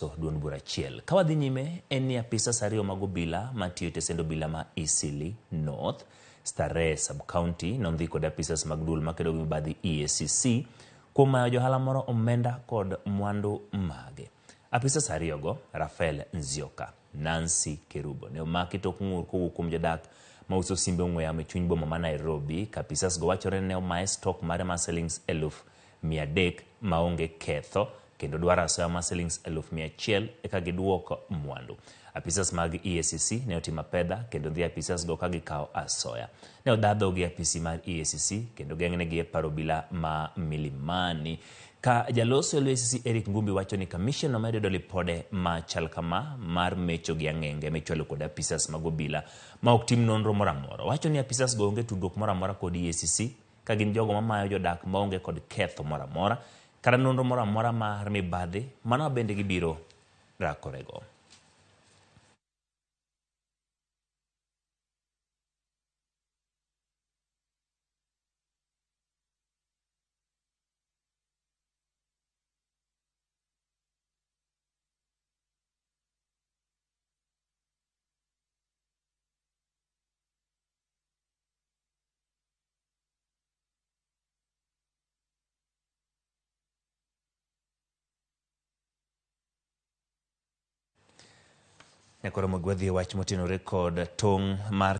Duond bura achiel. Ka wadhi nyime en ni apisas ariyo mag obila matiyo e tesend obila ma Eastleigh North, Starehe Sub-County nondhi kod apisas mag duol makedo gi mibadhi EACC kuom mayo johala moro omenda kod mwandu mage. Apisas ariyogo, Raphael Nzioka, Nancy Kerubo ne omaki tok ng'ur kowuok kuom jodak mauso simbe ong'we yamo e chuny boma ma Nairobi ka apisas go wachore ni ne omaye stock mare mar silings 300,000 maonge ketho kendo dwaro asoya mar silings 100,000 eka giduok mwandu. Apisas mag EACC ne otimo apedha kendo dhi apisas go ka gikawo asoya. Ne odhadho gi apisi mar EACC kendo geng'negi e paro obila ma Milimani. Ka jaloso e EACC Eric Ngumbi wacho ni commission omedo yudo lipode machal kama mar mecho gi ang'enge michwalo kod apisas mag obila ma ok tim nonro moro amora. Owacho ni apisas go onge tudruok moro amora kod EACC ka gin jogo mamayo jodak maonge kod ketho moro amora kata nonro moro amora mar mibadhi mano bende gibiro rakorego. Nyakoro Mogwadhi e wach motenore kod tong' mar